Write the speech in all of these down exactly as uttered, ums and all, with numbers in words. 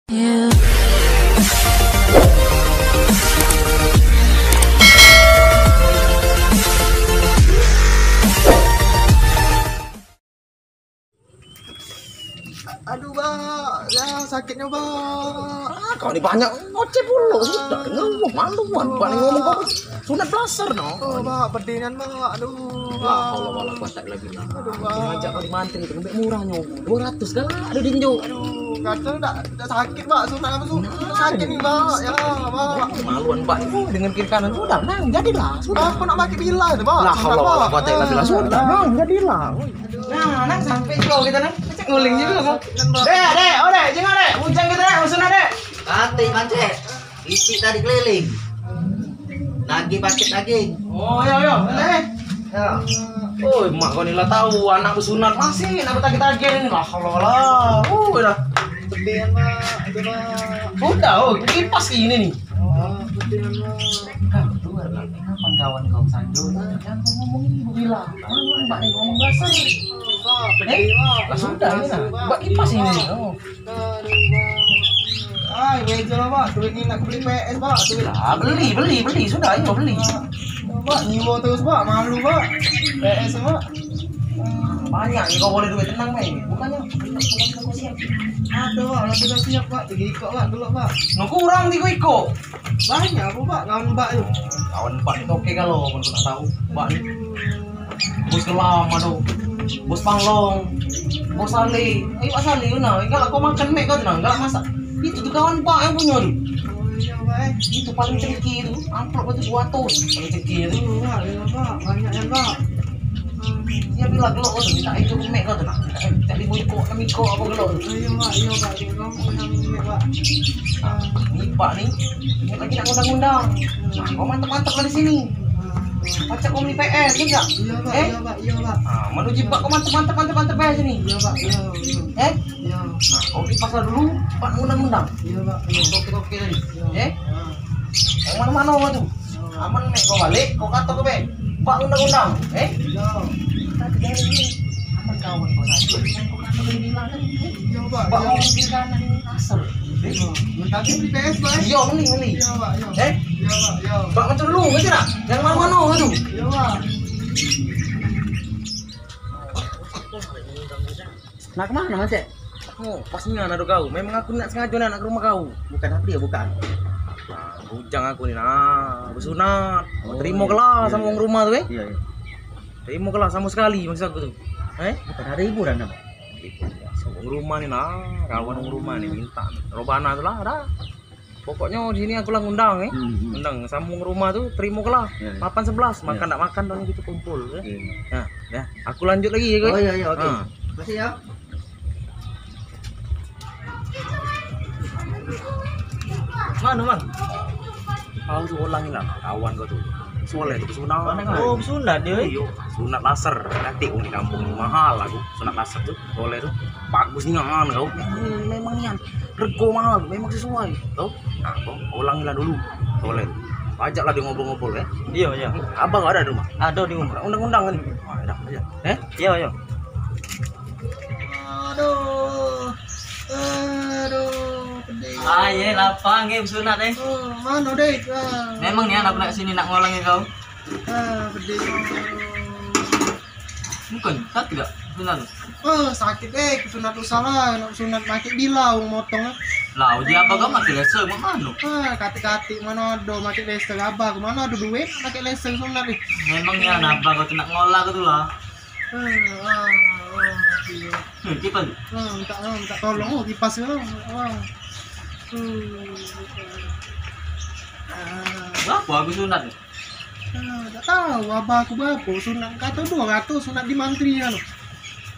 Aduh, Bak. Ya, sakitnya, Bak. Ah, kau ni banyak ngoceh pula. Sudah kena maluan. Bak ni ngomong kau sunat plaster no. Oh, Bak, pedih nian, Bak. Aduh, Bak. La haula wala quwata illa billah. Aduh, Bak. Ngajak kau di mantri tu, lebih murah nyo. Dua ratus galak ada dinjo. Aduh, kata dak, dak sakit, Bak. Sunat apa sunat? Sakit ni, Bak. Ya, Bak. Maluan, Bak. Oh, dengan kiri kanan sudah. Nah, jadilah. Sudah. Aku nak pakai bila tu, Bak. La haula wala quwata illa billah. Sudah. Nah, jadilah. Nah, nah, sampai jugo kita, nah. Cek nguling jugo, nah. Dek, dek, oh, dek, jengok, dek. Bujang kita, dek, musuhnya, dek. Katik, Mancek. Isi tadi keliling. Nagih paket daging. Oh, yo, yo, eh. Ya. Oh, mak kau ni lah tahu anak besunat masih nak betagih-tagih ni. Lah, Allah, Allah. Oh, dah. Sedih, Mak. Itu, Mak. Udah, oh, kipas ini ni. Oh, sedih, Mak. Kan, keluar, Mak. Kapan kawan kau sanjo? Jangan kau ngomong ini, gua bilang. Kawan, Mak, ni ngomong biasa. Oh, Mak, sedih, Mak. Lah, sudah, ini, nah. Buat kipas ini, oh. Aduh, Bang. Ai, bejo lah, Bang. Duit ni nak beli P S, Bang. Duit. Lah, beli, beli, beli. Sudah, ayo beli. Bang, nyiwa terus, Bang. Malu, Bang. P S, Bang. Banyak ni kau boleh duit, tenang, Bang. Bukannya. Aduh, Bang, lah sudah siap, Bang. Tiga ikok, Bang. Gelok, Bang. Nah, kurang tiga ikok. Banyak apa, Bang? Kawan Bang tu. Kawan Bang tu oke kalau, Bang, nak tahu. Bang ni. Bos Kelam ado. Bos Panglong. Bos Saleh. Ayo Pak Saleh, nah, galak kau makan mek kau tu nah, galak masak. Itu tu kawan Pak yang punyo tu. Oh, iyo, Pak, eh. Itu paling cengki tu, amplop tu dua ratus, paling cengki tu. Oh, Pak, iyo, Pak, banyak ya, Pak. Dia bilang gelok kau tu, minta itu mek kau tu nah. Minta, minta lima ikok, enam ikok apa gelok tu. Iyo, Pak, iyo, Pak, iyo, Pak, Pak. Nah, ni Pak ni, ni lagi nak undang-undang. Nah, kau mantep-mantep lah di sini. Pacak kau beli P S, yo dak? Iyo, Pak. Eh? Iyo, Pak. Iyo, Pak. Ah, menuju bak kau mantep, mantep, mantep, mantep bae sini. Iyo, Pak. Iyo, iyo. Eh? Iyo. Nah, kau kipas lah dulu, Pak undang-undang. Iyo, Pak. Iyo. Oke, oke tadi. Iyo. Eh? Ah. Yang mano-mano kau tu? Iyo. Aman mek kau balik, kau kato ke be. Pak undang-undang, eh? Iyo. Tadi dari ini, aman kawan kau tadi. Kau kato ke bilang kan? Iyo, Pak. Pak iyo. Mau mikir kanan ini asal. Iyo. Tadi beli P S, Pak, eh? Iyo, beli, beli. Iyo, Pak. Iyo. Eh? Iyo, Pak, iyo. Bak macam dulu, ngerti tak? Yang mano-mano tu. Iyo, Pak. Nak kemano, Cek? Oh, pas nian ado kau. Memang aku nak sengajo nak ke rumah kau. Bukan apa dia, bukan. Nah, bujang aku ni, nah. Besunat. Oh, terimo iya, kelah iya, sama iya. Wong rumah tu, eh. Iya, iya. Terimo kelah sama sekali maksud aku tu. Eh? Bukan ada hiburan apa? Hiburan. Wong rumah ni, nah. Kawan wong rumah ni minta. Robana tu lah, ada. Pokoknyo di sini aku lah ngundang, eh. Hmm, hmm. Ngundang sambung rumah tu, terimo kelah. Ya, ya. Delapan sebelas, makan dak makan, dah gitu kumpul, ya. Iya. Nah, ya, aku lanjut lagi, ya, Ko. Oh, iya, iya, oke. Ah. Makasih, ya. Mano, Man? Kau tu ulang lah, kawan kau tu. Soleh tu, sunat. Oh, sunat dia, eh? Iyo, sunat laser. Nanti wong di kampung ni mahal aku, sunat laser tu. Soleh tu. Bagus nian kau. Memang nian. Rego mahal, memang sesuai. Tau? Nah, kau ulangilah dulu. Soleh. Ajaklah dia ngobrol-ngobrol, ya. Iya, iya. Abang ada di rumah? Ada di rumah. Undang-undang kan? Ah, ada aja. Eh? Iya, iya. Aduh. Aduh, pedih. Ah, iya, lapang, eh, besunat, eh. Oh, mano, Dek? Ah. Memang nian aku nak sini nak ngolangi kau. Ah, pedih. Bukan, sakit dak? Benar. Oh, sakit, eh, sunat usah lah, nak sunat pakai bila wong motong, eh. Lah, uji apa kau pakai laser, mak mano? Ah, katik-katik mano ado pakai laser, abah, mano ado duit pakai laser sunat ni. Memang nian abah kau tu nak ngolah kau tu lah. Eh, ah, ah, iya. Hmm, kipas tu? Ah, minta, ah, minta tolong, oh, kipas tu, ah. Hmm. Ah. Berapa aku sunat ni? Ah, dak tahu abah aku berapa sunat, kato dua ratus sunat di mantri anu.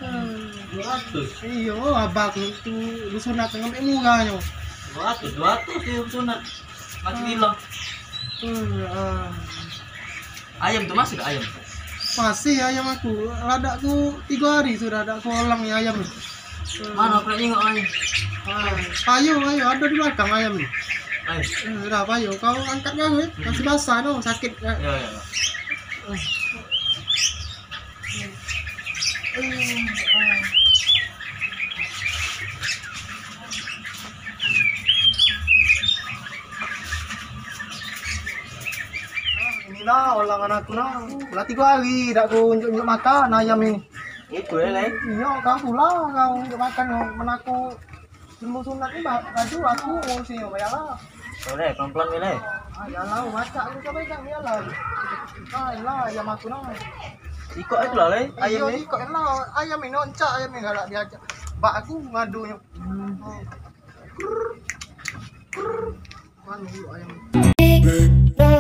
Ah. Dua ratus? Iyo, abah aku tu disunat dengan murah nyo. Dua ratus, dua ratus dia sunat. Mati gilo. Ah. Ayam tu masih dak ayam? Masih ayam aku. Ladak ku tigo hari sudah dak ku olang ni ayam ni. Mano aku nak jingok lagi? Ah, payo, payo, ado di belakang ayam ni. Ayo. Eh, dah, payo. Kau angkat kau, eh. Masih basah tu, sakit. Ya, ya. Eh. Eh, ah. Nah, ulangan aku nah. Lah tiga hari dak ku unjuk-unjuk makan ayam ni. Itu ya, Leh. Iya, kau pula kau unjuk makan men aku sembuh sunat ni ba- baju aku sih bayarlah. Boleh, pelan-pelan ni, Leh. Ah, ya lah, macak aku coba dah ya lah. Ah, lah ayam aku nah. Ikok itu lah, Leh. Ayam ni. Ikok lah, ayam ni noncak ayam ni galak diajak. Bak aku ngadunyo. Hmm. Krrr. Krrr. Mano yuk ayam ni?